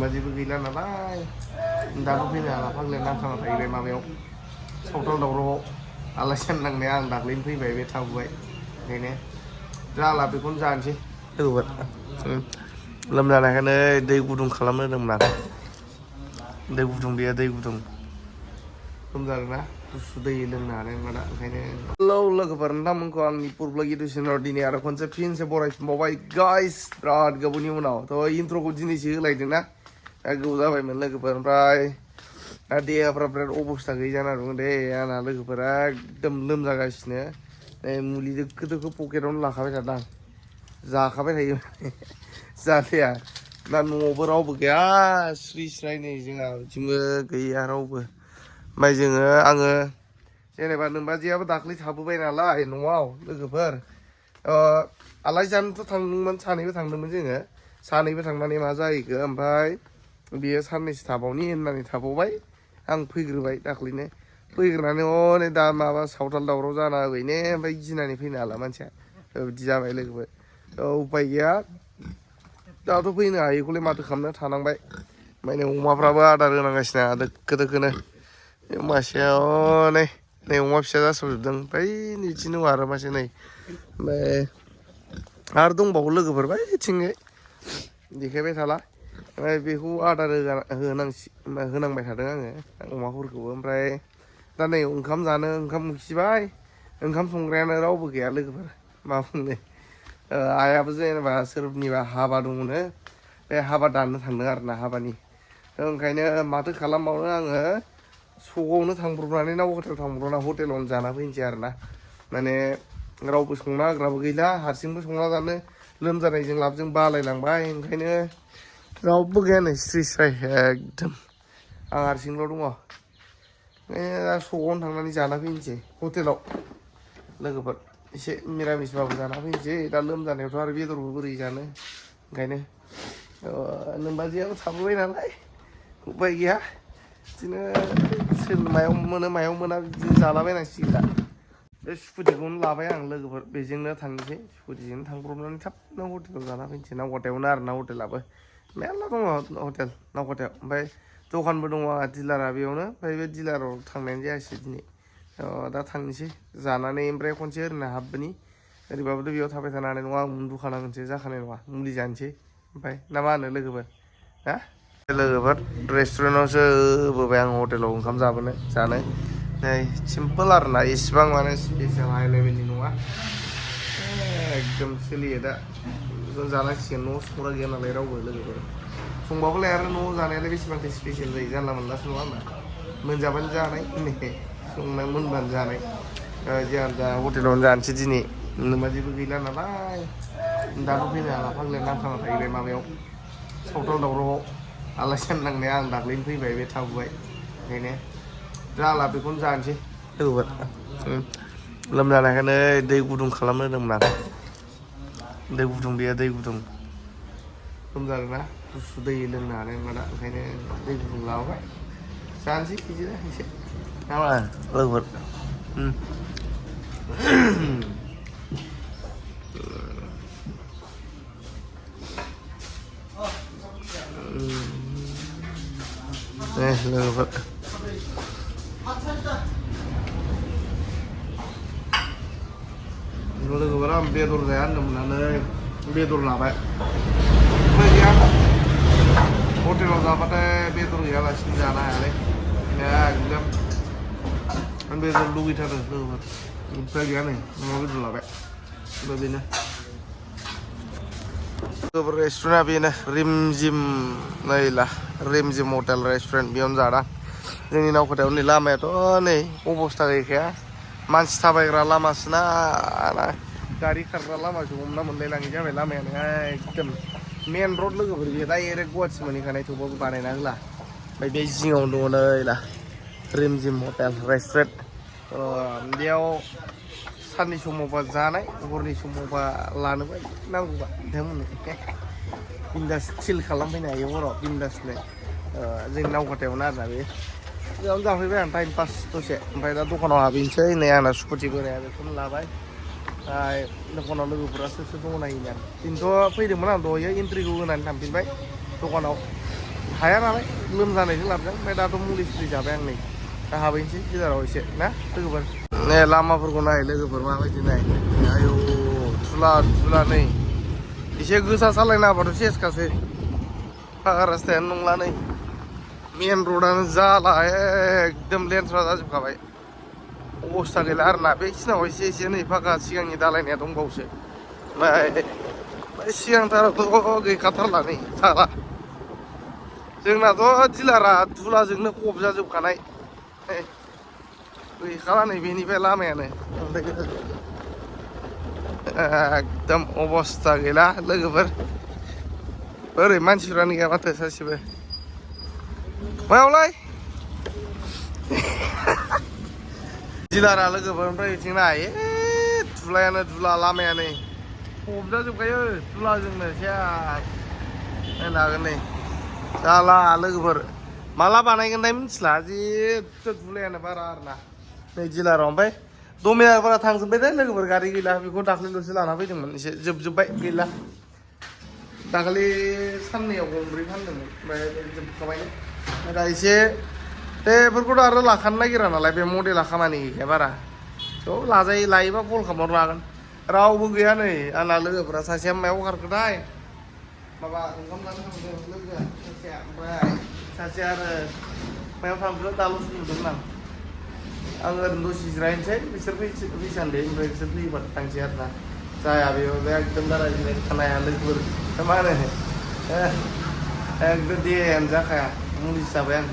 नोंबादिबो गैला नालाय दाबो फैनो हाला फाग्लाया नांखाना थायो बे माबायाव सावथाल दावरावआव आलासियानो नांनाया आं दाख्लैनो फैबाय बे थाबोबाय ओंखायनो जाला बेखौनो जानोसै लोगोफोर लोमजानायखायनो दै गुदुं खालामनो होदोंमोन आं दै गुदुं गैया दै गुदुं लोमजादोंना गुसु दै लोंनो हानाय नङा दा ओंखायनो हेलौ लोगोफोर नोंथांमोनखौ आंनि फुरब्लग इडुकेसनाव दिनै आरो खनसे फिनसे बरायफिनबावबाय गाइस बिराद गोबावनि उनाव थ' इन्ट्र'खौ दिनैसो होलायदोंना दा गोबाव जाबायमोन लोगोफोर ओमफ्राय दा देहाफ्रा बिराद अबस्था गैयि जाना दं दे आंना लोगोफोरा एकदम लोमजागासिनो मुलि दोखो दोखो पकेटावनो लाखाबाय थादों आं जाखाबाय थायो जाथाया दा न'आवबो रावबो गैया स्रि स्राय नै जोंहा बिथिंबो गैया रावबो ओमफ्राय आङो जेनेबा नोंबादियाबो दाख्लै थाबोबाय नालाय न'आव लोगोफोर आलासि जानोथ' थांदोंमोन सानैबो थांदोंमोन जोङो सानैबो थांनानै मा जाहैखो ओमफ्राय बियो साननैसो थाबावनि होननानै थाबावबाय आं फैग्रोबाय दाख्लैनो फैग्रोनानै हनै दा माबा सावथाल दावराव जाना होबायने ओमफ्राय गिनानै फैनो हाला मानसिया बिदि जाबाय लोगोफोर उपाय गैया दाथ' फैनो हायैखौलाय माथो खालामनो थानांबाय ओमफ्राय नै अमाफ्राबो आदार होनांगासिनो दोखो दोखोनो मासेया नै अमा फिसा जासावजोबदों बै नैथिनो आरो मासे नै ओमफ्राय आरो दंबावो लोगोफोर बैथिंजाय देखायबाय थाला ओमफ्राय बेखौ आदार होनांबाय थादों आङो अमाफोरखौबो ओमफ्राय दा नै ओंखाम जानो ओंखाम उखैबाय ओंखाम संग्रायानो रावबो गैया लोगोफोर मा बुंनो आइयाबो जेनेबा सोरनिबा हाबा दङनो बे हाबा दाननो थांदों आरोना हाबानि ओंखायनो माथो खालामबावनो आङो सगावनो थांब्रबनानै ना हटेल थांब्रबना हटेलावनो जाना फैनोसै आरोना माने रावबो संना होग्राबो गैला हारसिंबो संना जानो लोमजानायजों लाबजों बालायलांबाय ओंखायनो रावबो गैया नै स्रि स्राय एकदम आं हारसिंल' दङ दा सगावनो थांनानै जाना फैनोसै हटेलाव लोगोफोर एसे मिरामिसबाबो जाना फैनोसै दा लोमजानायावथ' आरो बेदरबो बोरै जानो ओंखायनो नोंबादियाबो थाबोबाय नालाय उपाय गैया बिदिनो सोर मायाव मोनो मायाव मोना बिदिनो जालाबायनांसिगोन दा बे स्कुटिखौनो लाबाय आं लोगोफोर बेजोंनो थांनोसै स्कुटिजोंनो थांब्रबनानै थाबनो हटेलाव जाना फैनोसै नावकाटायावनो आरो ना हटेलाबो मेरला दङ हटेल नावकाटायाव ओमफ्राय दखानबो दङ आंहा दिलारा बेयावनो ओमफ्राय बे दिलाराव थांनायानो जायासै दिनै दा थांनोसै जानानै ओमफ्राय खनसे ओरैनो हाबबोनि ओरैबाबोथ' बेयाव थाबाय थानो हानाय नङा आं उन्दुखानांगोनसो जाखानाय नङा मुलि जानोसै ओमफ्राय ना मा होनो लोगोफोर हा लोगोफोर रेस्टुरेन्टआवसो होबोबाय आं हटेलाव ओंखाम जानो नै सिम्पोल आरोना इसिबां माने स्पेसियेल हाइ लेभेलनि नङा एकदम सोलियो दा बेखौनो जानांसिगोन न'आव संग्रा गैया नालाय रावबो लोगोफोर संबाबोलाय आरो न'आव जानायालाय बेसेबांथो स्पेसियेल जायो जानला मोनलासो नङा होनबा मोनजाबानो जानाय संना मोनबानो जानाय जोंहा दा हटेलावनो जानोसै दिनै नोंबादिबो गैला नालाय दाबो फैनो हाला फाग्लाया नांखाना थायो बे माबायाव सावथाल दावरावआव आलासियानो नांनाया आं दाख्लैनो फैबाय बे थाबोबाय ओंखायनो जाला बेखौनो जानोसै लोगोफोर लोमजानायखायनो दै गुदुं खालामनो होदोंमोन आं दै गुदुं गैया दै गुदुं लोमजादोंना गुसु दै लोंनो हानाय नङा दा ओंखायनो दै गुदुं लाबोबाय जानोसै बिदिनो एसे नामा लोगोफोर लोगोफोर लोगोफोरा आं बेदर जाया होनदोंमोननानै बेदर लाबाय ओमफ्राय गैया हटेलाव जाबाथाय बेदर गैयालासिनो जानो हायालै एकदम आं बेदर लुगैथारो लोगोफोर ओमफ्राय गैया नै अमा बेदर लाबाय ओमफ्राय बेनो लोगोफोर रेस्टुरेन्टआ बेनो रिमजिम नैला रिमजिम हटेल रेस्टुरेन्ट बेयावनो जादां जोंनि नावकाटायाव नै लामायाथ' नै अबस्था गैखाया मानसि थाबायग्रा लामासो ना गारि खारग्रा लामासो हमना मोनलायलाङि जाबाय लामायानो एकदम मेन रड लोगोफोर बेयो डाइरेक्ट गुवाहाटि मोनहैखानाय थेवबाबो बानायना होला ओमफ्राय बे जिङावनो दङ नैला रिमजिम हटेल रेस्टुरेन्ट बेयाव साननि समावबा जानाय हरनि समावबा लानोबा नांगौबा नोंथांमोननो बिन्दास चिल खालामफैनो हायो हराव बिन्दासनो जोंनि नावकाटायावनो आरोना बे बेयावनो जाफैबाय आं टाइम पास दसे ओमफ्राय दा दखानाव हाबहैनोसै नै आंना स्कुटि बोराया बेखौनो लाबाय ओमफ्राय दखानाव लोगोफोरा सोर सोर दङ नायैनो आं दिनैथ' फैदोंमोन आं दहायो एन्ट्रिखौ होनानै थांफिनबाय दखानाव हाया नालाय लोमजानायजों लाबोदों ओमफ्राय दाथ' मुलि सुलि जाबाय आं नै दा हाबहैनोसै गिजाराव एसे ना लोगोफोर ने लामाफोरखौ नाय लोगोफोर माबायदि नाय आयौ थुला थुला नै एसे गोसा सालायना होबाथ' सेसखासै फाखा रास्तायानो नंला नै मेन रडानो जाला एकदम लेन्सआ जाजोबखाबाय अबस्था गैला आरोना बे खिनाव एसे एसे नै फाखा सिगांनि दालायनाया दंबावोसो ओमफ्राय सिगांथारावथ' गैखाथारला नै साला जोंनाथ' दिलारा धुलाजोंनो फबजाजोबखानाय गैखाला नै बेनिफ्राय लामायानो एकदम अबस्था गैला लोगोफोर ओरै मानसिफ्रानो गैया माथो सासेबो मायावलाय दिलारा लोगोफोर ओमफ्राय बिथिं नाय धुलायानो धुला लामायानो फबजाजोबखायो धुलाजोंनो सेस नायनो हागोन नै जाला लोगोफोर माला बानायगोनथाय मिथिला जेबो धुलायानो बारा आरोना नै दिलाराव ओमफ्राय दमिनारफोरा थांजोब्बाय दे लोगोफोर गारि गैला बेखौ दाख्लैल'सो लाना फैदोंमोन एसे जोबजोब्बाय गैला दाखालि साननैयाव गंब्रै फानदोंमोन ओमफ्राय जोबखाबायनो दा एसे बेफोरखौथ' आरो लाखानो नागिरा नालाय बे मडेला खामानि गैखाया बारा थ' लाजायो लायोबा कल खालामहर लागोन रावबो गैया नै आंना लोगोफोरा सासेया मायाव खारखोथाय माबा ओंखाम जानो थांदों लोगोआ सासेया ओमफ्राय सासेया आरो मायाव थांखो दाल'सो नुदोंमोन आं ओरैनो दसे जिरायनोसै बिसोर फैसान्दे ओमफ्राय बिसोर फैयोबाथ' थांसै आरोना जाया बेयाव एकदम बारा जिरायनो थानाया लोगोफोर मा होनो एकदम देहायानो जाखाया मुलिसो जाबाय आं